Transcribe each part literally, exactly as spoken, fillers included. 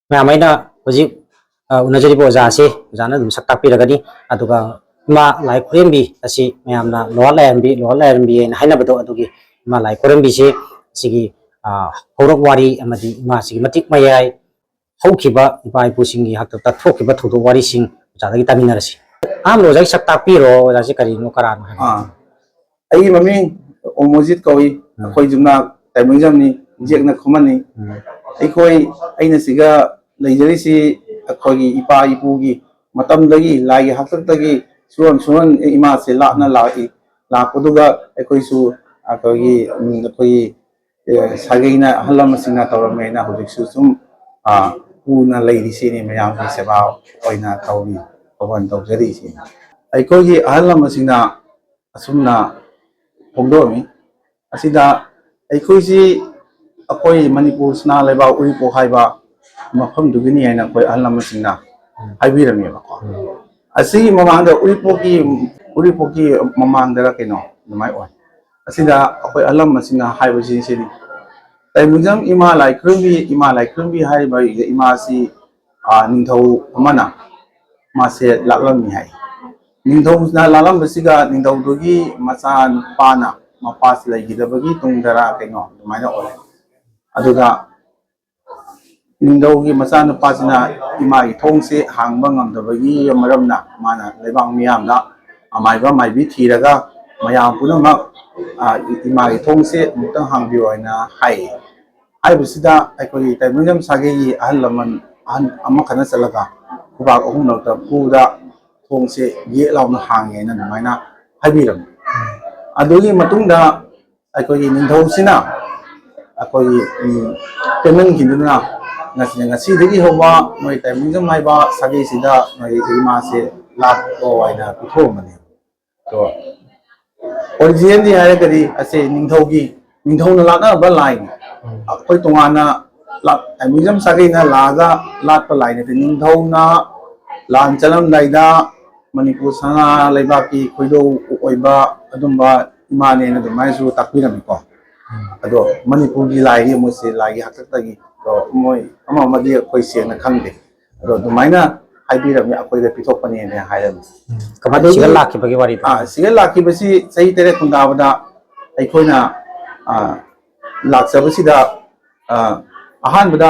ꯃꯌꯥꯝ ꯑꯩꯅ ꯍꯧꯖꯤꯛ, ꯑ, ꯎꯅꯖꯔꯤꯕ ꯑꯣꯖꯥꯁꯤ, ꯑꯣꯖꯥꯅ ꯑꯗꯨꯝ ꯁꯛ ꯇꯥꯛꯄꯤꯔꯒꯅꯤ꯫ ꯑꯗꯨꯒ ꯏꯃꯥ ꯂꯥꯏ ꯈꯨꯔꯦꯝꯕꯤ ꯑꯁꯤ ꯃꯌꯥꯝꯅ ꯂꯣꯍꯥ ꯂꯥꯏꯔꯦꯝꯕꯤ, ꯂꯣꯍꯥ ꯂꯥꯏꯔꯦꯝꯕꯤ ꯍꯥꯏꯅ ꯍꯥꯏꯅꯕꯗꯣ, ꯑꯗꯨꯒꯤ ꯏꯃꯥ ꯂꯥꯏ ꯈꯨꯔꯦꯝꯕꯤꯁꯤ, ꯁꯤꯒꯤ, ꯑ, ꯍꯧꯔꯛ ꯋꯥꯔꯤ ꯑꯃꯗꯤ ꯏꯃꯥꯁꯤꯒꯤ ꯃꯇꯤꯛ ꯃꯌꯥꯏ, ꯍꯧꯈꯤꯕ ꯏꯄꯥ ꯏꯄꯨꯁꯤꯡꯒꯤ ꯍꯥꯛꯇꯛꯇ ꯊꯣꯛꯈꯤꯕ ꯊꯧꯗꯣꯛ ꯋꯥꯔꯤꯁꯤꯡ ꯑꯣꯖꯥꯗꯒꯤ ꯇꯥꯃꯤꯟꯅꯔꯁꯤ꯫ ꯑꯍꯥꯟꯕ ꯑꯣꯖꯥꯒꯤ ꯁꯛ ꯇꯥꯛꯄꯤꯔꯣ, ꯑꯣꯖꯥꯁꯤ ꯀꯔꯤꯅꯣ, ꯀꯅꯥꯅꯣ ꯍꯥꯏꯕꯗꯣ꯫ ꯑꯥ꯫ ꯑꯩꯒꯤ ꯃꯃꯤꯡ ꯑꯣꯃꯣꯖꯤꯠ ꯀꯧꯏ꯫ ꯎꯝ꯫ ꯑꯩꯈꯣꯏ ꯌꯨꯝꯅꯥꯛ ꯇꯥꯏꯕꯪꯖꯝꯅꯤ, ꯎꯝ꯫ ꯏꯖꯦꯛꯅ ꯈꯨꯃꯟꯅꯤ꯫ ꯑꯩꯈꯣꯏ, ꯑꯩꯅ ꯁꯤꯒ ꯂꯩꯖꯔꯤꯁꯤ ꯑꯩꯈꯣꯏꯒꯤ ꯏꯄꯥ ꯏꯄꯨꯒꯤ ꯃꯇꯝꯗꯒꯤ, ꯂꯥꯏꯒꯤ ꯍꯥꯛꯇꯛꯇꯒꯤ ꯁꯨꯔꯣꯟ ꯁꯨꯔꯣꯟ ꯏꯃꯥꯁꯦ ꯂꯥꯞꯅ ꯂꯥꯛꯏ꯫ ꯂꯥꯛꯄꯗꯨꯒ ꯑꯩꯈꯣꯏꯁꯨ ꯑꯩꯈꯣꯏꯒꯤ, ꯎꯝ, ꯑꯩꯈꯣꯏꯒꯤ ꯑꯦ, ꯁꯥꯒꯩꯅ ꯑꯍꯜ ꯂꯃꯟꯁꯤꯡꯅ ꯇꯧꯔꯝꯃꯦꯅ ꯍꯧꯖꯤꯛꯁꯨ ꯁꯨꯝ, ꯑ, ꯎꯅ ꯂꯩꯔꯤꯁꯤꯅꯤ, ꯃꯌꯥꯝꯒꯤ ꯁꯦꯕꯥ ꯑꯣꯏꯅ ꯇꯧꯔꯤ, ꯇꯧꯍꯟ ꯇꯧꯖꯔꯤꯁꯤꯅꯤ꯫ ꯑꯩꯈꯣꯏꯒꯤ ꯑꯍꯜ ꯂꯃꯟꯁꯤꯡꯅ ꯑꯁꯨꯝꯅ ꯐꯣꯡꯗꯣꯛꯑꯝꯃꯤ꯫ ꯑꯁꯤꯗ ꯑꯩꯈꯣꯏꯁꯤ, ꯑꯩꯈꯣꯏ ꯃꯅꯤꯄꯨꯔ ꯁꯅꯥ ꯂꯩꯕꯥꯛ ꯎꯔꯤꯄꯣꯛ ꯍꯥꯏꯕ ꯃꯐꯝꯗꯨꯒꯤꯅꯤ ꯍꯥꯏꯅ ꯑꯩꯈꯣꯏ ꯑꯍꯜ ꯂꯃꯟꯁꯤꯡꯅ ꯍꯥꯏꯕꯤꯔꯝꯃꯦꯕꯀꯣ꯫ ꯑꯁꯤꯒꯤ ꯃꯃꯥꯡꯗ ꯎꯔꯤꯄꯣꯛꯀꯤ, ꯎꯔꯤꯄꯣꯛꯀꯤ ꯃꯃꯥꯡꯗꯔ ꯀꯩꯅꯣ ꯑꯗꯨꯃꯥꯏꯅ ꯑꯣꯏ꯫ ꯑꯁꯤꯗ ꯑꯩꯈꯣꯏ ꯑꯍꯜ ꯂꯃꯟꯁꯤꯡꯅ ꯍꯥꯏꯕꯁꯤ ꯁꯤꯅꯤ, ꯇꯥꯏꯕꯪꯖꯝ ꯏꯃꯥ ꯂꯥꯏ ꯈꯨꯔꯨꯝꯕꯤ, ꯏꯃꯥ ꯂꯥꯏ ꯈꯨꯔꯨꯝꯕꯤ ꯍꯥꯏꯔꯤꯕ ꯏꯃꯥꯁꯤ, ꯑ, ꯅꯤꯡꯊꯧ ꯑꯃꯅ ꯃꯥꯁꯦ ꯂꯥꯛꯂꯝꯃꯤ ꯍꯥꯏ꯫ ꯅꯤꯡꯊꯧꯅ ꯂꯥꯛꯂꯝꯕꯁꯤꯒ ꯅꯤꯡꯊꯧꯗꯨꯒꯤ ꯃꯆꯥꯅꯨꯄꯥꯅ ꯃꯄꯥꯁꯤ ꯂꯩꯈꯤꯗꯕꯒꯤ ꯇꯨꯡꯗꯔ ꯀꯩꯅꯣ ꯑꯗꯨꯃꯥꯏꯅ ꯑꯣꯏ꯫ ꯑꯗꯨꯒ ꯅꯤꯡꯊꯧꯒꯤ ꯃꯆꯥꯅꯨꯄꯥꯁꯤꯅ ꯏꯃꯥꯒꯤ ꯊꯣꯡꯁꯦ ꯍꯥꯡꯕ ꯉꯝꯗꯕꯒꯤ ꯃꯔꯝꯅ ꯃꯥꯅ ꯂꯩꯕꯥꯛ ꯃꯤꯌꯥꯝꯗ ꯑꯃꯥꯏꯕ ꯑꯃꯥꯏꯕꯤ ꯊꯤꯔꯒ ꯃꯌꯥꯝ ꯄꯨꯝꯅꯃꯛ, ꯑ, ꯏꯃꯥꯒꯤ ꯊꯣꯡꯁꯦ ꯑꯃꯨꯛꯇꯪ ꯍꯥꯡꯕꯤꯌꯨ ꯍꯥꯏꯅ ꯍꯥꯏ꯫ ꯍꯥꯏꯕꯁꯤꯗ ꯑꯩꯈꯣꯏꯒꯤ ꯇꯥꯏꯕꯪꯖꯝ ꯁꯥꯒꯩꯒꯤ ꯑꯍꯜ ꯂꯃꯟ, ꯑꯍꯟ ꯑꯃꯈꯛꯅ ꯆꯠꯂꯒ ꯈꯨꯕꯥꯛ ꯑꯍꯨꯝꯂꯛꯇ ꯐꯨꯕꯗ ꯊꯣꯡꯁꯦ ꯌꯦꯛ ꯂꯥꯎꯅ ꯍꯥꯡꯉꯦꯅ ꯑꯗꯨꯃꯥꯏꯅ ꯍꯥꯏꯕꯤꯔꯝꯃꯤ꯫ ꯑꯗꯨꯒꯤ ꯃꯇꯨꯡꯗ ꯑꯩꯈꯣꯏꯒꯤ ꯅꯤꯡꯊꯧꯁꯤꯅ ꯑꯩꯈꯣꯏꯒꯤ, ꯎꯝ, ꯄꯦꯟꯍꯟꯈꯤꯗꯨꯅ ꯉꯁꯤ, ꯉꯁꯤꯗꯒꯤ ꯍꯧꯕ ꯅꯣꯏ ꯇꯥꯏꯕꯪꯖꯝ ꯍꯥꯏꯕ ꯁꯥꯒꯩꯁꯤꯗ ꯅꯣꯏ ꯏꯃꯥꯁꯦ ꯂꯥꯠꯂꯣ ꯍꯥꯏꯅ ꯄꯤꯊꯣꯛꯑꯝꯕꯅꯦ꯫ ꯑꯗꯣ originally ꯍꯥꯏꯔꯒꯗꯤ ꯑꯁꯦ ꯅꯤꯡꯊꯧꯒꯤ, ꯅꯤꯡꯊꯧꯅ ꯂꯥꯠꯅꯕ ꯂꯥꯏꯅꯤ꯫ ꯎꯝ꯫ ꯑꯩꯈꯣꯏ ꯇꯣꯉꯥꯟꯅ ꯂꯥꯠ-, ꯃ꯭ꯌꯨꯖꯤꯌꯝ ꯁꯥꯒꯩꯅ ꯂꯥꯛꯑꯒ ꯂꯥꯠꯄ ꯂꯥꯏ ꯅꯠꯇꯦ꯫ ꯅꯤꯡꯊꯧꯅ ꯂꯥꯟ ꯆꯠꯂꯝꯗꯥꯏꯗ ꯃꯅꯤꯄꯨꯔ ꯁꯅꯥ ꯂꯩꯕꯥꯛꯀꯤ ꯈꯣꯏꯗꯧ ꯑꯣꯏꯕ ꯑꯗꯨꯝꯕ ꯏꯃꯥꯅꯦꯅ ꯑꯗꯨꯃꯥꯏꯅꯁꯨ ꯇꯥꯛꯄꯤꯔꯝꯃꯤꯀꯣ꯫ ꯎꯝ꯫ ꯑꯗꯣ ꯃꯅꯤꯄꯨꯔꯒꯤ ꯂꯥꯏꯗꯤ ꯃꯣꯏꯁꯦ ꯂꯥꯏꯒꯤ ꯍꯥꯛꯇꯛꯇꯒꯤ ꯑꯗꯣ ꯃꯣꯏ ꯑꯃ ꯑꯃꯗꯤ ꯑꯩꯈꯣꯏ ꯁꯦꯡꯅ ꯈꯪꯗꯦ꯫ ꯑꯗꯣ ꯑꯗꯨꯃꯥꯏꯅ ꯍꯥꯏꯕꯤꯔꯝꯃꯤ, ꯑꯩꯈꯣꯏꯗ ꯄꯤꯊꯣꯛꯄꯅꯦꯅ ꯍꯥꯏꯔꯝꯃꯤ꯫ ꯀꯃꯥꯏꯅ ꯑꯗꯒꯤ ꯁꯤꯗ ꯂꯥꯛꯈꯤꯕꯒꯤ ꯋꯥꯔꯤꯗꯣ? ꯑꯥ, ꯁꯤꯗ ꯂꯥꯛꯈꯤꯕꯁꯤ ꯆꯍꯤ ꯇꯔꯦꯠ ꯈꯨꯟꯗꯥꯕꯗ ꯑꯩꯈꯣꯏꯅ, ꯑꯥ, ꯂꯥꯛꯆꯕꯁꯤꯗ, ꯑꯥ, ꯑꯍꯥꯟꯕꯗ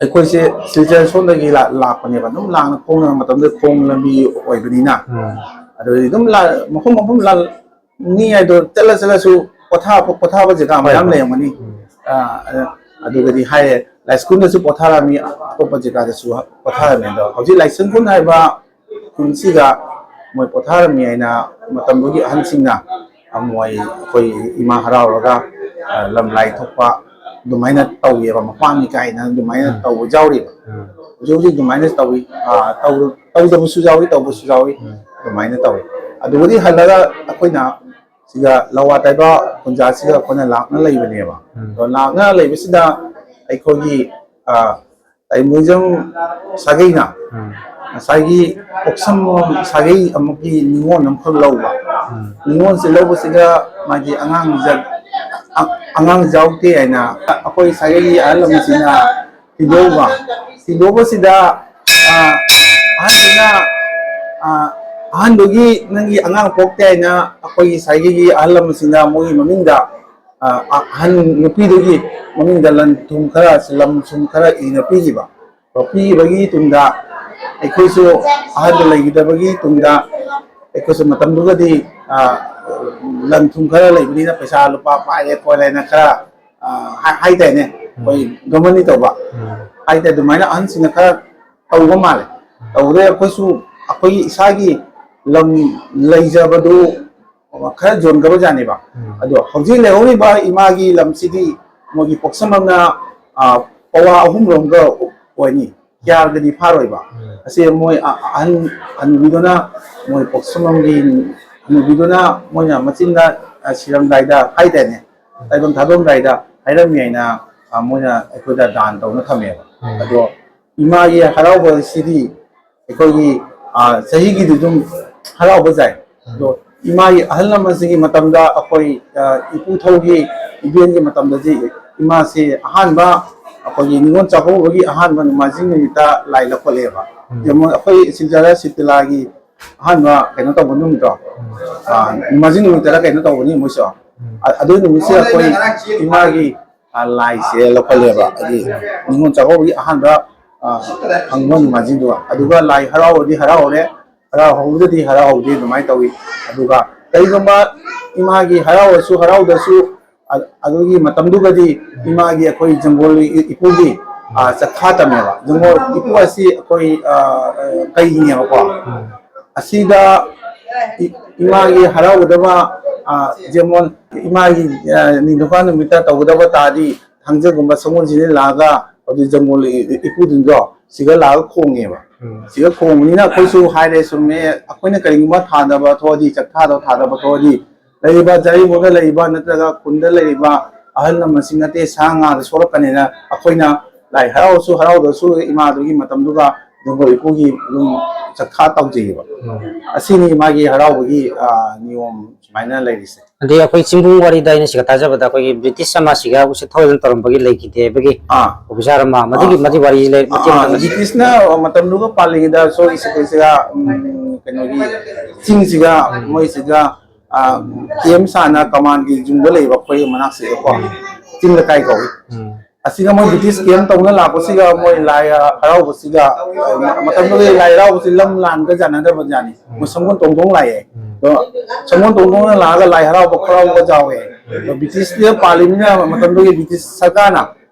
ꯑꯩꯈꯣꯏꯁꯦ ꯁꯤꯜꯆꯔ ꯁꯣꯝꯗꯒꯤ ꯂꯥꯛꯄꯅꯦꯕ꯫ ꯑꯗꯨꯝ ꯂꯥꯡꯅ ꯈꯣꯡꯅ, ꯃꯇꯝꯗꯨꯗ ꯈꯣꯡ ꯂꯝꯕꯤ ꯑꯣꯏꯕꯅꯤꯅ, ꯑꯗꯨꯗꯤ ꯑꯗꯨꯝ ꯃꯐꯝ ꯃꯐꯝ ꯃꯤ ꯍꯥꯏꯗꯣ ꯆꯠꯂ ꯆꯠꯂꯁꯨ ꯄꯣꯊꯥ-, ꯄꯣꯊꯥꯕ ꯖꯒꯥ ꯃꯌꯥꯝ ꯂꯩꯔꯝꯒꯅꯤ꯫ ꯑ, ꯑꯗꯨꯒꯗꯤ ꯍꯥꯏꯌꯦ, ꯂꯥꯏꯁ꯭ꯀꯨꯜꯗꯁꯨ ꯄꯣꯊꯥꯔꯝꯃꯤ, ꯑꯇꯣꯞꯄ ꯖꯒꯥꯗꯁꯨ ꯄꯣꯊꯥꯔꯝꯃꯤ꯫ ꯑꯗꯣ ꯍꯧꯖꯤꯛ ꯂꯥꯏꯁꯪ ꯈꯨꯟ ꯍꯥꯏꯕ ꯈꯨꯟꯁꯤꯒ ꯃꯣꯏ ꯄꯣꯊꯥꯔꯝꯃꯤ ꯍꯥꯏꯅ ꯃꯇꯝꯗꯨꯒꯤ ꯑꯍꯟꯁꯤꯡꯅ ꯃꯣꯏ ꯑꯩꯈꯣꯏ ꯏꯃꯥ ꯍꯔꯥꯎꯔꯒ, ꯑ, ꯂꯝ ꯂꯥꯏ ꯊꯣꯛꯄ ꯑꯗꯨꯃꯥꯏꯅ ꯇꯧꯋꯦꯕ, ꯃꯄꯥꯝꯅꯤ ꯀꯥꯏꯅ ꯑꯗꯨꯃꯥꯏꯅ ꯎꯝ꯫ ꯇꯧꯕ ꯌꯥꯎꯔꯤꯕ꯫ ꯎꯝ꯫ ꯍꯧꯖꯤꯛ ꯍꯧꯖꯤꯛ ꯑꯗꯨꯃꯥꯏꯅ ꯇꯧꯏ꯫ ꯑ, ꯇꯧꯔ-, ꯇꯧꯗꯕꯁꯨ ꯌꯥꯎꯏ, ꯇꯧꯕꯁꯨ ꯌꯥꯎꯏ꯫ ꯎꯝ꯫ ꯑꯗꯨꯃꯥꯏꯅ ꯇꯧꯏ꯫ ꯑꯗꯨꯕꯨꯗꯤ ꯍꯜꯂꯒ ꯑꯩꯈꯣꯏꯅ ꯁꯤꯗ ꯂꯋꯥ ꯇꯥꯏꯕ ꯈꯨꯟꯖꯥꯁꯤꯒ ꯑꯩꯈꯣꯏꯅ ꯂꯥꯞꯅ ꯂꯩꯕꯅꯦꯕ꯫ ꯎꯝ꯫ ꯑꯗꯣ ꯂꯥꯞꯅ ꯂꯩꯕꯁꯤꯗ ꯑꯩꯈꯣꯏꯒꯤ, ꯑ, ꯇꯥꯏꯕꯪꯖꯝ ꯁꯥꯒꯩꯅ ꯎꯝ꯫ ꯉꯁꯥꯏꯒꯤ ꯄꯣꯛꯁꯝꯕꯝ ꯁꯥꯒꯩ ꯑꯃꯒꯤ ꯅꯤꯉꯣꯜ ꯑꯃꯈꯛ ꯂꯧꯕ꯫ ꯎꯝ꯫ ꯅꯤꯉꯣꯜꯁꯦ ꯂꯧꯕꯁꯤꯗ ꯃꯥꯒꯤ ꯑꯉꯥꯡ ꯖ-, ꯑ-, ꯑꯉꯥꯡ ꯌꯥꯎꯗꯦ ꯍꯥꯏꯅ ꯑꯩꯈꯣꯏ ꯁꯥꯒꯩꯒꯤ ꯑꯍꯜ ꯂꯃꯟꯁꯤꯡꯅ ꯊꯤꯗꯣꯛꯎꯕ꯫ ꯊꯤꯗꯣꯛꯄꯁꯤꯗ, ꯑ, ꯑꯍꯟꯗꯨꯅ, ꯑ, ꯑꯍꯟꯗꯨꯒꯤ ꯅꯪꯒꯤ ꯑꯉꯥꯡ ꯄꯣꯛꯇꯦ ꯍꯥꯏꯅ ꯑꯩꯈꯣꯏꯒꯤ ꯁꯥꯒꯩꯒꯤ ꯑꯍꯜ ꯂꯃꯟꯁꯤꯡꯅ ꯃꯣꯏꯒꯤ ꯃꯃꯤꯡꯗ, ꯑ, ꯑꯍꯟ ꯅꯨꯄꯤꯗꯨꯒꯤ ꯃꯃꯤꯡꯗ ꯂꯟ ꯊꯨꯝ ꯈꯔ, ꯂꯝ ꯊꯨꯝ ꯈꯔ ꯏꯅ ꯄꯤꯈꯤꯕ꯫ ꯄꯤꯈꯤꯕꯒꯤ ꯇꯨꯡꯗ ꯑꯩꯈꯣꯏꯁꯨ ꯑꯍꯟꯗꯨ ꯂꯩꯈꯤꯗꯕꯒꯤ ꯇꯨꯡꯗ ꯑꯩꯈꯣꯏꯁꯨ ꯃꯇꯝꯗꯨꯒꯗꯤ, ꯑ, ꯂꯟ ꯊꯨꯝ ꯈꯔ ꯂꯩꯕꯅꯤꯅ ꯄꯩꯁꯥ ꯂꯨꯄꯥ ꯄꯥꯏꯔꯦ ꯈꯣꯠꯂꯦꯅ ꯈꯔ, ꯑ, ꯍꯥꯏ-, ꯍꯥꯏꯗꯥꯏꯅꯦ? ꯑꯩꯈꯣꯏ ꯒꯃꯟꯗꯤ ꯇꯧꯕ꯫ ꯎꯝ꯫ ꯍꯥꯏꯗꯤ ꯑꯗꯨꯃꯥꯏꯅ ꯑꯍꯟꯁꯤꯡꯅ ꯈꯔ ꯇꯧꯕ ꯃꯥꯜꯂꯦ꯫ ꯇꯧꯕꯗꯩ ꯑꯩꯈꯣꯏꯁꯨ ꯑꯩꯈꯣꯏꯒꯤ ꯏꯁꯥꯒꯤ ꯂꯝ ꯂꯩꯖꯕꯗꯨ ꯈꯔ ꯌꯣꯟꯈ꯭ꯔꯕꯖꯥꯠꯅꯦꯕ꯫ ꯎꯝ꯫ ꯑꯗꯣ ꯍꯧꯖꯤꯛ ꯂꯩꯍꯧꯔꯤꯕ ꯏꯃꯥꯒꯤ ꯂꯝꯁꯤꯗꯤ ꯃꯣꯏꯒꯤ ꯄꯣꯛꯁꯝꯕꯝꯅ, ꯑ, ꯄꯋꯥ ꯑꯍꯨꯝ ꯔꯣꯝꯒ ꯑꯣꯏꯅꯤ, ꯀꯌꯥꯔꯒꯗꯤ ꯐꯥꯔꯣꯏꯕ꯫ ꯎꯝ꯫ ꯑꯁꯤ ꯃꯣꯏ ꯑ-, ꯑꯍꯟ, ꯍꯅꯨꯕꯤꯗꯨꯅ, ꯃꯣꯏ ꯄꯣꯛꯁꯝꯕꯝꯒꯤ ꯍꯅꯨꯕꯤꯗꯨꯅ ꯃꯣꯏꯅ ꯃꯆꯤꯟꯗ, ꯑ, ꯁꯤꯔꯝꯗꯥꯏꯗ ꯍꯥꯏꯗꯥꯏꯅꯦ, ꯇꯥꯏꯕꯪ ꯊꯥꯗꯣꯛꯑꯝꯗꯥꯏꯗ ꯍꯥꯏꯔꯝꯃꯤ ꯍꯥꯏꯅ, ꯑ, ꯃꯣꯏꯅ ꯑꯩꯈꯣꯏꯗ ꯗꯥꯟ ꯇꯧꯅ ꯊꯝꯃꯦꯕ꯫ ꯎꯝ꯫ ꯑꯗꯣ ꯏꯃꯥꯒꯤ ꯍꯔꯥꯎꯕꯁꯤꯗꯤ ꯑꯩꯈꯣꯏꯒꯤ, ꯑ, ꯆꯍꯤꯒꯤꯗꯤ ꯑꯗꯨꯝ ꯍꯔꯥꯎꯕ ꯌꯥꯏ꯫ ꯑꯗꯣ ꯏꯃꯥꯒꯤ ꯑꯍꯜ ꯂꯃꯟꯁꯤꯡꯒꯤ ꯃꯇꯝꯗ ꯑꯩꯈꯣꯏ, ꯑ, ꯏꯄꯨ ꯊꯧꯒꯤ ꯏꯕꯦꯟꯒꯤ ꯃꯇꯝꯗꯗꯤ ꯏꯃꯥꯁꯤ ꯑꯍꯥꯟꯕ ꯑꯩꯈꯣꯏꯒꯤ ꯅꯤꯉꯣꯜ ꯆꯥꯛꯀꯧꯕꯒꯤ ꯑꯍꯥꯟꯕ ꯅꯣꯡꯃꯥꯏꯖꯤꯡ ꯅꯨꯃꯤꯠꯇ ꯂꯥꯏ ꯂꯧꯈꯠꯂꯦꯕ꯫ ꯎꯝ꯫ ꯌꯦꯡꯉꯣ, ꯑꯩꯈꯣꯏ ꯁꯤꯜꯆꯔ ꯁꯤꯇꯤꯂꯥꯒꯤ ꯑꯍꯥꯟꯕ ꯀꯩꯅꯣ ꯇꯧꯕ ꯅꯨꯃꯤꯠꯇꯣ, ꯎꯝ꯫ ꯑꯥ, ꯅꯣꯡꯃꯥꯏꯖꯤꯡ ꯅꯨꯃꯤꯠꯇꯔ ꯀꯩꯅꯣ ꯇꯧꯕꯅꯤ ꯃꯣꯏꯁꯨ꯫ ꯎꯝ꯫ ꯑ-, ꯑꯗꯨꯒꯤ ꯅꯨꯃꯤꯠꯁꯦ ꯑꯩꯈꯣꯏ ꯏꯃꯥꯒꯤ, ꯑꯥ, ꯂꯥꯏꯁꯦ ꯂꯧꯈꯠꯂꯦꯕ, ꯍꯥꯏꯗꯤ ꯅꯤꯉꯣꯜ ꯆꯥꯛꯀꯧꯕꯒꯤ ꯑꯍꯥꯟꯕ, ꯑꯥ, ꯐꯪꯕ ꯅꯣꯡꯃꯥꯏꯖꯤꯡꯗꯨ꯫ ꯑꯗꯨꯒ ꯂꯥꯏ ꯍꯔꯥꯎꯕꯗꯤ ꯍꯔꯥꯎꯔꯦ, ꯍꯔꯥꯎ ꯍꯧꯗ꯭ꯔꯗꯤ ꯍꯔꯥꯎ ꯍꯧꯗꯦ ꯑꯗꯨꯃꯥꯏꯅ ꯇꯧꯏ꯫ ꯑꯗꯨꯒ ꯀꯔꯤꯒꯨꯝꯕ ꯏꯃꯥꯒꯤ ꯍꯔꯥꯎꯔꯁꯨ ꯍꯔꯥꯎꯗ꯭ꯔꯁꯨ, ꯑ-, ꯑꯗꯨꯒꯤ ꯃꯇꯝꯗꯨꯒꯗꯤ ꯏꯃꯥꯒꯤ ꯑꯩꯈꯣꯏ ꯖꯪꯒꯣꯜ ꯏ-, ꯏꯄꯨꯒꯤ, ꯑ, ꯆꯠꯈꯥ ꯇꯝꯃꯦꯕ꯫ ꯖꯪꯒꯣꯜ ꯏꯄꯨ ꯑꯁꯤ ꯑꯩꯈꯣꯏ, ꯑ, ꯑ, ꯀꯩꯒꯤꯅꯦꯕꯀꯣ? ꯑꯁꯤꯗ ꯏ-, ꯏꯃꯥꯒꯤ ꯍꯔꯥꯎꯒꯗꯕ, ꯑ, ꯖꯦꯃꯣꯟ ꯏꯃꯥꯒꯤ, ꯑ, ꯅꯤꯡꯊꯧꯀꯥ ꯅꯨꯃꯤꯠꯇ ꯇꯧꯒꯗꯕ ꯇꯥꯔꯗꯤ, ꯊꯥꯡꯖꯒꯨꯝꯕ ꯁꯒꯣꯜꯁꯤꯗ ꯂꯥꯛꯑꯒ ꯍꯧꯖꯤꯛ ꯖꯪꯒꯣꯜ ꯏ-, ꯏ-, ꯏꯄꯨꯁꯤꯡꯗꯣ ꯁꯤꯗ ꯂꯥꯛꯑꯒ ꯈꯣꯡꯉꯦꯕ꯫ ꯎꯝ꯫ ꯁꯤꯗ ꯈꯣꯡꯕꯅꯤꯅ ꯑꯩꯈꯣꯏꯁꯨ ꯍꯥꯏꯔꯦ, ꯁꯨꯝꯃꯦ, ꯑꯩꯈꯣꯏꯅ ꯀꯔꯤꯒꯨꯝꯕ ꯊꯥꯗꯕ ꯊꯣꯛꯑꯗꯤ, ꯆꯠꯈꯥꯗꯣ ꯊꯥꯗꯕ ꯊꯣꯛꯑꯗꯤ, ꯂꯩꯔꯤꯕ ꯖꯔꯤꯃꯨꯛꯇ ꯂꯩꯔꯤꯕ ꯅꯠꯇ꯭ꯔꯒ ꯈꯨꯟꯗ ꯂꯩꯔꯤꯕ ꯑꯍꯜ ꯂꯃꯟꯁꯤꯡ ꯅꯠꯇꯦ ꯁꯥ ꯉꯥꯗ ꯁꯣꯛꯂꯛꯀꯅꯤꯅ ꯑꯩꯈꯣꯏꯅ ꯂꯥꯏ ꯍꯔꯥꯎꯁꯨ ꯍꯔꯥꯎꯗ꯭ꯔꯁꯨ ꯏꯃꯥꯗꯨꯒꯤ ꯃꯇꯝꯗꯨꯒ ꯖꯪꯒꯣꯜ ꯏꯄꯨꯒꯤ ꯑꯗꯨꯝ ꯆꯠꯈꯥ ꯇꯧꯖꯩꯌꯦꯕ꯫ ꯎꯝ꯫ ꯑꯁꯤꯅꯤ ꯃꯥꯒꯤ ꯍꯔꯥꯎꯕꯒꯤ, ꯑ, ꯅꯤꯌꯣꯝ ꯁꯨꯃꯥꯏꯅ ꯂꯩꯔꯤꯁꯦ꯫ ꯑꯗꯩ ꯑꯩꯈꯣꯏ ꯆꯤꯡꯕꯨꯡ ꯋꯥꯔꯤꯗ ꯑꯩꯅ ꯁꯤꯒ ꯇꯥꯖꯕꯗ ꯑꯩꯈꯣꯏꯒꯤ ꯕ꯭ꯔꯤꯇꯤꯁ ꯑꯃ ꯁꯤꯒ ꯎꯁꯤꯠ ꯊꯧꯑꯣꯏꯗꯅ ꯇꯧꯔꯝꯕꯒꯤ ꯂꯩꯈꯤꯗꯦ ꯍꯥꯏꯕꯒꯤ ꯑꯥ꯫ ꯑꯣꯐꯤꯁꯥꯔ ꯑꯃ, ꯃꯗꯨꯒꯤ, ꯑꯥ꯫ ꯃꯗꯨꯒꯤ ꯋꯥꯔꯤ ꯂꯩ, ꯃꯇꯦꯛ ꯑꯥ, ꯑꯃꯇꯪ ꯕ꯭ꯔꯤꯇꯤꯁꯅ ꯃꯇꯝꯗꯨꯒ ꯄꯥꯜꯂꯤꯉꯩꯗ ꯁꯣꯏ ꯁꯤꯗꯩꯁꯤꯗ, ꯎꯝ, ꯀꯩꯅꯣꯒꯤ ꯆꯤꯡꯁꯤꯒ ꯃꯣꯏꯁꯤꯒ, ꯑꯥ, ꯀꯦꯝ ꯁꯥꯅ ꯀꯃꯥꯟꯒꯤ ꯌꯨꯝꯗ ꯂꯩꯕ ꯑꯩꯈꯣꯏ ꯃꯅꯥꯛꯁꯤꯗꯀꯣ, ꯆꯤꯡ ꯂꯩꯀꯥꯏ ꯀꯧꯏ꯫ ꯎꯝ꯫ ꯑꯁꯤꯒ ꯃꯣꯏ ꯕ꯭ꯔꯤꯇꯤꯁ ꯀꯦꯝ ꯇꯧꯅ ꯂꯥꯛꯄꯁꯤꯒ ꯃꯣꯏ ꯂꯥꯏ ꯍꯔꯥꯎꯕꯁꯤꯒ, ꯃꯇꯝꯗꯨꯗ ꯂꯥꯏ ꯍꯔꯥꯎꯕꯁꯤ ꯂꯝ ꯂꯥꯟꯒ ꯌꯥꯅꯗꯕ ꯖꯥꯠꯅꯤ꯫ ꯃꯣꯏ ꯁꯪꯒꯣꯜ ꯇꯣꯡ ꯇꯣꯡ ꯂꯥꯛꯑꯦ꯫ ꯎꯝ꯫ ꯑꯗꯣ ꯁꯪꯒꯣꯜ ꯇꯣꯡ ꯇꯣꯡꯅ ꯂꯥꯛꯑꯒ ꯂꯥꯏ ꯍꯔꯥꯎꯕ ꯈꯣꯏꯔꯥꯎꯕ ꯌꯥꯎꯋꯦ꯫ ꯑꯗꯣ ꯕ꯭ꯔꯤꯇꯤꯁꯇ ꯄꯥꯜꯂꯤꯕꯅꯤꯅ ꯃꯇꯝꯗꯨꯒꯤ ꯕ꯭ꯔꯤꯇꯤꯁ ꯁꯔꯀꯥꯔꯅ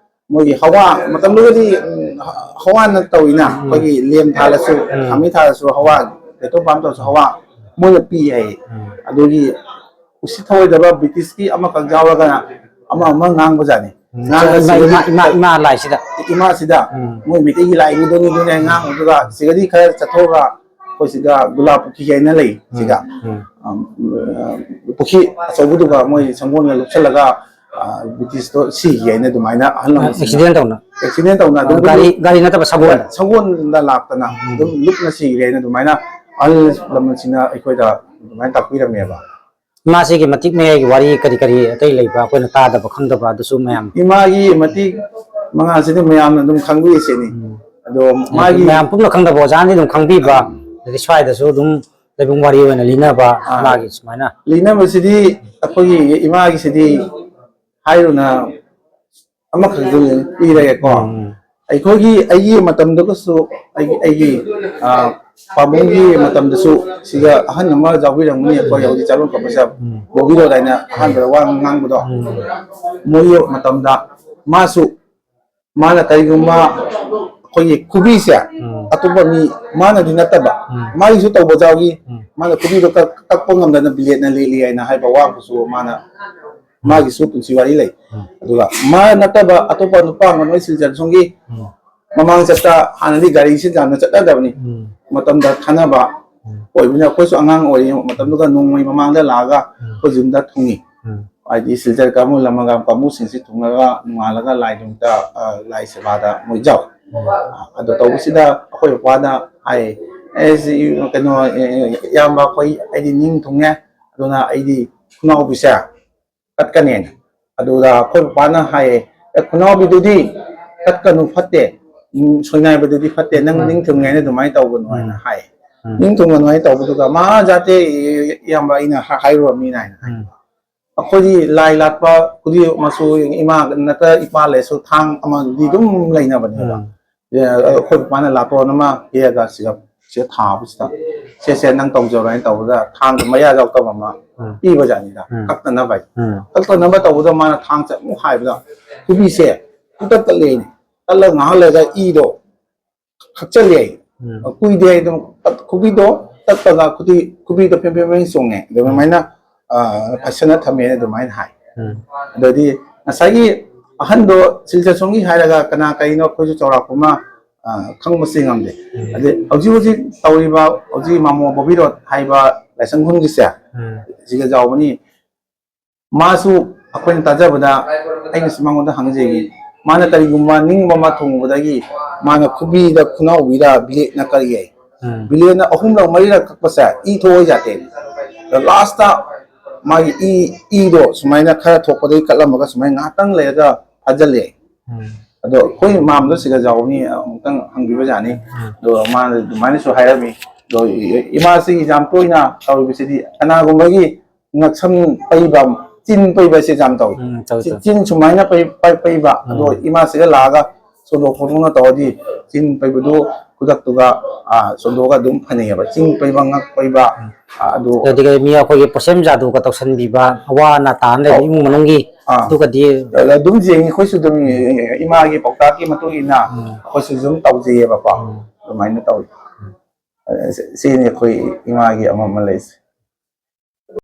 ꯃꯣꯏꯒꯤ ꯍꯋꯥ, ꯃꯇꯝꯗꯨꯗꯗꯤ, ꯎꯝ, ꯍ-, ꯍꯋꯥꯅ ꯇꯧꯋꯤꯅ, ꯎꯝ꯫ ꯑꯩꯈꯣꯏꯒꯤ ꯂꯦꯝ ꯊꯥꯔꯁꯨ, ꯎꯝ꯫ ꯈꯥꯃꯤ ꯊꯥꯔꯁꯨ ꯍꯋꯥ, ꯄꯦꯇ꯭ꯔꯣꯜ ꯄꯝ ꯇꯧꯔꯁꯨ ꯍꯋꯥ ꯃꯣꯏꯅ ꯄꯤ ꯍꯥꯏꯌꯦ꯫ ꯎꯝ꯫ ꯑꯗꯨꯒꯤ ꯎꯁꯤꯠ ꯊꯧꯑꯣꯏꯗꯕ ꯕ꯭ꯔꯤꯇꯤꯁꯀꯤ ꯑꯃꯈꯛ ꯌꯥꯎꯔꯒꯅ ꯑꯃ ꯑꯃ ꯉꯥꯡꯕꯖꯥꯠꯅꯤ꯫ ꯎꯝ꯫ ꯉꯥꯡꯉꯒ ꯏꯃꯥ, ꯁꯤꯒꯗꯤ ꯏꯃꯥ, ꯏꯃꯥ, ꯏꯃꯥ ꯂꯥꯏꯁꯤꯗ꯫ ꯏꯃꯥꯁꯤꯗ ꯎꯝ꯫ ꯃꯣꯏ ꯃꯩꯇꯩꯒꯤ ꯂꯥꯏꯅꯤꯗꯨꯅꯤꯗꯨꯅꯦ ꯉꯥꯡꯕꯗꯨꯒ ꯁꯤꯒꯗꯤ ꯈꯔ ꯆꯠꯊꯣꯛꯑꯒ ꯑꯩꯈꯣꯏ ꯁꯤꯗ ꯒꯨꯂꯥꯞ ꯄꯨꯈ꯭ꯔꯤ ꯍꯥꯏꯅ ꯂꯩ꯫ ꯎꯝ꯫ ꯁꯤꯒ, ꯎꯝ꯫ ꯑꯝ, ꯄꯨꯈ꯭ꯔꯤ ꯑꯆꯧꯕꯗꯨꯒ ꯃꯣꯏ ꯁꯪꯒꯣꯜꯅ ꯂꯨꯞꯁꯜꯂꯒ, ꯑ, ꯕ꯭ꯔꯤꯇꯤꯁꯇꯣ ꯁꯤꯒꯦ ꯍꯥꯏꯅ ꯑꯗꯨꯃꯥꯏꯅ ꯑꯍꯜ ꯂꯃꯟꯁꯤꯡꯅ ꯑꯦꯛꯁꯤꯗꯦꯟ ꯇꯧꯅ꯫ ꯑꯦꯛꯁꯤꯗꯦꯟ ꯇꯧꯅ ꯑꯗꯨꯝ ꯒꯥꯔꯤ, ꯒꯥꯔꯤ ꯅꯠꯇꯕ ꯁꯒꯣꯜ꯫ ꯁꯒꯣꯜꯗ ꯂꯥꯛꯇꯅ ꯎꯝ꯫ ꯑꯗꯨꯝ ꯂꯨꯞꯅ ꯁꯤꯈ꯭ꯔꯦ ꯍꯥꯏꯅ ꯑꯗꯨꯃꯥꯏꯅ ꯑꯍꯜ ꯂꯃꯟꯁꯤꯡꯅ ꯑꯩꯈꯣꯏꯗ ꯑꯗꯨꯃꯥꯏꯅ ꯇꯥꯛꯄꯤꯔꯝꯃꯦꯕ꯫ ꯏꯃꯥꯁꯤꯒꯤ ꯃꯇꯤꯛ ꯃꯌꯥꯏꯒꯤ ꯋꯥꯔꯤ ꯀꯔꯤ ꯀꯔꯤ ꯑꯇꯩ ꯂꯩꯕ꯭ꯔꯥ? ꯑꯩꯈꯣꯏꯅ ꯇꯥꯗꯕ ꯈꯪꯗꯕ ꯑꯗꯨꯁꯨ ꯃꯌꯥꯝ꯫ ꯏꯃꯥꯒꯤ ꯃꯇꯤꯛ ꯃꯉꯥꯁꯤꯗꯤ ꯃꯌꯥꯝꯅ ꯑꯗꯨꯝ ꯈꯪꯕꯤꯔꯤꯁꯤꯅꯤ꯫ ꯎꯝ꯫ ꯑꯗꯣ ꯃꯥꯒꯤ ꯃꯌꯥꯝ ꯄꯨꯝꯅ ꯈꯪꯗꯕ ꯑꯣꯖꯥꯅꯗꯤ ꯑꯗꯨꯝ ꯈꯪꯕꯤꯕ, ꯑꯗꯒꯤ ꯁ꯭ꯋꯥꯏꯗꯁꯨ ꯑꯗꯨꯝ ꯂꯩꯕꯨꯡ ꯋꯥꯔꯤ ꯑꯣꯏꯅ ꯂꯤꯅꯕ, ꯑꯥ꯫ ꯃꯥꯒꯤ ꯁꯨꯃꯥꯏꯅ꯫ ꯂꯤꯅꯕꯁꯤꯗꯤ ꯑꯩꯈꯣꯏꯒꯤ ꯏꯃꯥꯒꯤꯁꯤꯗꯤ ꯍꯥꯏꯔꯨꯅ ꯑꯃꯈꯛꯇ ꯄꯤꯔꯒꯦꯀꯣ꯫ ꯎꯝ꯫ ꯑꯩꯈꯣꯏꯒꯤ, ꯑꯩꯒꯤ ꯃꯇꯝꯗꯨꯒꯁꯨ ꯑꯩꯒꯤ, ꯑꯩꯒꯤ, ꯑꯥ, ꯄꯥꯕꯨꯡꯒꯤ ꯃꯇꯝꯗꯁꯨ ꯁꯤꯗ ꯑꯍꯟ ꯑꯃ ꯌꯥꯎꯕꯤꯔꯝꯒꯅꯤ, ꯑꯩꯈꯣꯏ ꯍꯧꯖꯤꯛ ꯆꯥꯔꯣꯟ ꯀꯞꯄꯁꯦ ꯎꯝ꯫ ꯕꯣꯕꯤꯔꯣꯗ ꯍꯥꯏꯅ ꯑꯍꯥꯟꯕꯗ ꯋꯥ ꯉꯥꯡꯕꯗꯣ꯫ ꯎꯝ꯫ ꯃꯣꯏꯒꯤ ꯃꯇꯝꯗ ꯃꯥꯁꯨ, ꯃꯥꯅ ꯀꯔꯤꯒꯨꯝꯕ ꯑꯩꯈꯣꯏꯒꯤ ꯈꯨꯕꯤꯁꯦ ꯎꯝ꯫ ꯑꯇꯣꯞꯄ ꯃꯤ, ꯃꯥꯅꯗꯤ ꯅꯠꯇꯕ, ꯎꯝ꯫ ꯃꯥꯒꯤꯁꯨ ꯇꯧꯕ ꯌꯥꯎꯏ꯫ ꯎꯝ꯫ ꯃꯥꯅ ꯈꯨꯕꯤꯗꯣ ꯀꯛ-, ꯀꯛꯄ ꯉꯝꯗꯅ ꯕ꯭ꯂꯦꯗꯅ ꯂꯦꯛꯂꯤ ꯍꯥꯏꯅ ꯍꯥꯏꯕ ꯋꯥꯕꯨꯁꯨ ꯃꯥꯅ, ꯎꯝ꯫ ꯃꯥꯒꯤꯁꯨ ꯄꯨꯟꯁꯤ ꯋꯥꯔꯤ ꯂꯩ꯫ ꯎꯝ꯫ ꯑꯗꯨꯒ ꯃꯥ ꯅꯠꯇꯕ ꯑꯇꯣꯞꯄ ꯅꯨꯄꯥ ꯑꯃ ꯅꯣꯏ ꯁꯤꯜꯆꯔ ꯁꯣꯝꯒꯤ ꯎꯝ꯫ ꯃꯃꯥꯡ ꯆꯠꯇ ꯍꯥꯟꯅꯗꯤ ꯒꯥꯔꯤꯁꯤ ꯌꯥꯝꯅ ꯆꯠꯅꯗꯕꯅꯤ꯫ ꯎꯝ꯫ ꯃꯇꯝꯗ ꯈꯟꯅꯕ ꯎꯝ꯫ ꯑꯣꯏꯕꯅꯤꯅ ꯑꯩꯈꯣꯏꯁꯨ ꯑꯉꯥꯡ ꯑꯣꯏꯔꯤ ꯃꯇꯝꯗꯨꯗ ꯅꯣꯡꯃꯩ ꯃꯃꯥꯡꯗ ꯂꯥꯛꯑꯒ ꯎꯝ꯫ ꯑꯩꯈꯣꯏ ꯌꯨꯝꯗ ꯊꯨꯡꯉꯤ꯫ ꯎꯝ꯫ ꯍꯥꯏꯗꯤ ꯁꯤꯜꯆꯔ ꯀꯥꯡꯕꯨ ꯂꯃꯒꯥꯝ ꯀꯥꯡꯕꯨꯁꯤꯡꯁꯤ ꯊꯨꯡꯉꯒ ꯅꯣꯡꯉꯥꯜꯂꯒ ꯂꯥꯏ ꯅꯨꯃꯤꯠꯇ, ꯑ, ꯂꯥꯏ ꯁꯦꯕꯥꯗ ꯃꯣꯏ ꯌꯥꯎꯏ꯫ ꯎꯝ꯫ ꯑꯗꯨ ꯇꯧꯕꯁꯤꯗ ꯑꯩꯈꯣꯏ ꯕꯕꯥꯅ ꯍꯥꯏ, "ꯑꯦ, ꯁꯤ ꯀꯩꯅꯣ, ꯑꯦ, ꯏꯌꯥꯝꯕ ꯑꯩꯈꯣꯏ, ꯑꯩꯗꯤ ꯅꯤꯡ ꯊꯨꯡꯉꯦ, ꯑꯗꯨꯅ ꯑꯩꯗꯤ ꯈꯨꯅꯥꯎꯕꯤꯁꯦ ꯀꯠꯀꯅꯦꯅ"꯫ ꯑꯗꯨꯗ ꯑꯩꯈꯣꯏ ꯕꯕꯥꯅ ꯍꯥꯏꯌꯦ, "ꯑꯦ, ꯈꯨꯅꯥꯎꯕꯤꯗꯨꯗꯤ ꯀꯠꯀꯅꯨ, ꯐꯠꯇꯦ, ꯎꯝ, ꯁꯣꯏꯅꯥꯏꯕꯗꯨꯗꯤ ꯐꯠꯇꯦ, ꯅꯪ ꯎꯝ꯫ ꯅꯤꯡ ꯊꯨꯡꯉꯦꯅ ꯑꯗꯨꯃꯥꯏꯅ ꯇꯧꯒꯅꯨ" ꯍꯥꯏꯅ ꯎꯝ꯫ ꯍꯥꯏ꯫ ꯎꯝ꯫ ꯅꯤꯡ ꯊꯨꯡꯒꯅꯨ ꯍꯥꯏꯅ ꯇꯧꯕꯗꯨꯗ, "ꯃꯥ ꯖꯥꯇꯦ, ꯏꯌꯥꯝꯕ, ꯑꯩꯅ ꯍꯥ-, ꯍꯥꯏꯔꯨꯔꯕꯅꯤꯅ" ꯍꯥꯏꯅ ꯍꯥꯏ꯫ ꯎꯝ꯫ ꯑꯩꯈꯣꯏꯗꯤ ꯂꯥꯏ ꯂꯥꯠꯄ ꯈꯨꯗꯤꯡꯃꯛꯁꯨ ꯏꯃꯥ ꯅꯠꯇ꯭ꯔ ꯏꯄꯥ ꯂꯩꯔꯁꯨ ꯊꯥꯡ ꯑꯃꯗꯤ ꯑꯗꯨꯝ ꯂꯩꯅꯕꯅꯦꯕ꯫ ꯎꯝ꯫ ꯑꯦ, ꯑꯩꯈꯣꯏ ꯏꯄꯥꯅ ꯂꯥꯇꯣꯟ ꯑꯃ ꯍꯦꯛꯑꯒ ꯁꯤꯗ, ꯁꯤꯗ ꯊꯥꯕꯁꯤꯗ, "ꯁꯦ, ꯁꯦ, ꯅꯪ ꯇꯧꯖꯔꯣ" ꯍꯥꯏꯅ ꯇꯧꯕꯗ ꯊꯥꯡꯗꯣ ꯃꯌꯥ ꯌꯥꯎꯗꯕ ꯑꯃ ꯎꯝ꯫ ꯄꯤꯕꯖꯥꯠꯅꯤꯗ, ꯎꯝ꯫ ꯀꯛꯇꯅꯕ ꯍꯥꯏ꯫ ꯎꯝ꯫ ꯀꯛꯇꯅꯕ ꯇꯧꯕꯗ ꯃꯥꯅ ꯊꯥꯡꯁꯦ ꯑꯃꯨꯛ ꯍꯥꯏꯕꯗ ꯈꯨꯕꯤꯁꯦ ꯄꯨꯡꯇꯠ ꯇꯠꯂꯦꯅꯦ꯫ ꯇꯠꯂꯒ ꯉꯥꯏꯍꯥꯛ ꯂꯩꯔꯒ ꯏꯗꯣ ꯈꯛꯆꯜꯂꯦ꯫ ꯎꯝ꯫ ꯀꯨꯏꯗꯦ ꯍꯥꯏꯗꯣ, ꯈꯨꯕꯤꯗꯣ ꯇꯠꯄꯒ ꯈꯨꯗꯤ-, ꯈꯨꯕꯤꯗꯣ ꯐꯦꯡ ꯐꯦꯡ ꯐꯦꯡ ꯆꯣꯡꯉꯦ꯫ ꯑꯗꯨꯃꯥꯏꯅ, ꯎꯝ꯫ ꯑ, ꯐꯖꯅ ꯊꯝꯃꯦ ꯑꯗꯨꯃꯥꯏꯅ ꯍꯥꯏ꯫ ꯎꯝ꯫ ꯑꯗꯨꯗꯤ ꯉꯁꯥꯏꯒꯤ ꯑꯍꯟꯗꯣ ꯁꯤꯜꯆꯔ ꯁꯣꯝꯒꯤ ꯍꯥꯏꯔꯒ ꯀꯅꯥ ꯀꯔꯤꯅꯣ ꯑꯩꯈꯣꯏꯁꯨ ꯆꯥꯎꯔꯥꯛꯄ ꯑꯃ, ꯑ, ꯈꯪꯕꯁꯤ ꯉꯝꯗꯦ꯫ ꯎꯝ꯫ ꯑꯗꯩ ꯍꯧꯖꯤꯛ ꯍꯧꯖꯤꯛ ꯇꯧꯔꯤꯕ ꯍꯧꯖꯤꯛ ꯃꯥꯃꯣ ꯕꯣꯕꯤꯔꯣꯠ ꯍꯥꯏꯕ ꯂꯥꯏꯁꯪ ꯈꯨꯟꯒꯤꯁꯦ, ꯎꯝ꯫ ꯁꯤꯒ ꯌꯥꯎꯕꯅꯤ꯫ ꯃꯥꯁꯨ ꯑꯩꯈꯣꯏꯅ ꯇꯥꯖꯕꯗ ꯑꯩꯅꯁꯨ ꯃꯉꯣꯟꯗ ꯍꯪꯖꯩ, ꯃꯥꯅ ꯀꯔꯤꯒꯨꯝꯕ ꯅꯤꯡꯕ ꯑꯃ ꯊꯨꯡꯕꯗꯒꯤ ꯃꯥꯅ ꯈꯨꯕꯤꯗ ꯈꯨꯅꯥꯎꯕꯤꯗ ꯕ꯭ꯂꯦꯗꯅ ꯀꯛꯑꯦ꯫ ꯎꯝ꯫ ꯕ꯭ꯂꯦꯗꯅ ꯑꯍꯨꯝꯂꯛ ꯃꯔꯤꯔꯛ ꯀꯛꯄꯁꯦ ꯏ ꯊꯣꯛꯑꯣꯏ ꯌꯥꯗꯦ꯫ ꯂꯥꯁꯇ ꯃꯥꯒꯤ ꯏ, ꯏꯗꯣ ꯁꯨꯃꯥꯏꯅ ꯈꯔ ꯊꯣꯛꯄꯗꯒꯤ ꯀꯛꯂꯝꯃꯒ ꯁꯨꯃꯥꯏꯅ ꯉꯥꯏꯍꯥꯛꯇꯪ ꯂꯩꯔꯒ ꯐꯥꯖꯤꯜꯂꯦ꯫ ꯎꯝ꯫ ꯑꯗꯣ ꯑꯩꯈꯣꯏ ꯃꯥꯝꯗꯣ ꯁꯤꯗ ꯌꯥꯎꯕꯅꯤ, ꯑꯃꯨꯛꯇꯪ ꯍꯪꯕꯤꯕ ꯌꯥꯅꯤ꯫ ꯑꯗꯣ ꯃꯥꯅ ꯑꯗꯨꯃꯥꯏꯅꯁꯨ ꯍꯥꯏꯔꯝꯃꯤ꯫ ꯑꯗꯣ ꯏꯃꯥꯁꯤ ꯌꯥꯝ ꯇꯣꯏꯅ ꯇꯧꯔꯤꯕꯁꯤꯗꯤ ꯀꯅꯥꯒꯨꯝꯕꯒꯤ ꯉꯛꯁꯝ ꯄꯩꯕ, ꯆꯤꯟ ꯄꯩꯕꯁꯦ ꯌꯥꯝ ꯇꯧꯏ꯫ ꯎꯝ, ꯇꯧꯏ, ꯆꯤ-, ꯇꯧꯏ꯫ ꯆꯤꯟ ꯁꯨꯃꯥꯏꯅ ꯄꯩ-, ꯄꯩ-, ꯄꯩꯕ꯫ ꯑꯗꯣ ꯎꯝ꯫ ꯏꯃꯥꯁꯤꯒ ꯂꯥꯛꯑꯒ ꯁꯣꯟꯗꯣꯛ ꯈꯣꯠꯇꯣꯛꯅ ꯇꯧꯔꯗꯤ ꯆꯤꯟ ꯄꯩꯕꯗꯨ ꯈꯨꯗꯛꯇꯨꯒ, ꯑꯥ, ꯁꯣꯟꯗꯣꯛꯑꯒ ꯑꯗꯨꯝ ꯐꯅꯩꯌꯦꯕ꯫ ꯆꯤꯟ ꯄꯩꯕ, ꯉꯛ ꯄꯩꯕ, ꯎꯝ꯫ ꯑꯥ, ꯑꯗꯨ ꯑꯗꯨꯗꯒꯤ ꯃꯤ ꯑꯩꯈꯣꯏꯒꯤ ꯄꯣꯠꯁꯦꯝ ꯖꯥꯗꯨꯒ ꯇꯧꯁꯟꯕꯤꯕ, ꯑꯋꯥ ꯑꯅꯥ ꯇꯥꯅ ꯂꯩꯕ ꯑꯧ꯫ ꯏꯃꯨꯡ ꯃꯅꯨꯡꯒꯤ ꯑꯥ꯫ ꯑꯗꯨꯒꯗꯤ ꯑꯗꯨꯝ ꯌꯦꯡꯉꯤ ꯑꯩꯈꯣꯏꯁꯨ ꯑꯗꯨꯝ ꯏꯃꯥꯒꯤ ꯄꯥꯎꯇꯥꯛꯀꯤ ꯃꯇꯨꯡ ꯏꯟꯅ ꯎꯝ꯫ ꯑꯩꯈꯣꯏꯁꯨ ꯑꯗꯨꯝ ꯇꯧꯖꯩꯌꯦꯕꯀꯣ꯫ ꯎꯝ꯫ ꯑꯗꯨꯃꯥꯏꯅ ꯇꯧꯏ꯫ ꯎꯝ꯫ ꯑ, ꯁꯤ-, ꯁꯤꯅꯤ ꯑꯩꯈꯣꯏ ꯏꯃꯥꯒꯤ ꯑꯃ ꯑꯃ ꯂꯩꯁꯦ꯫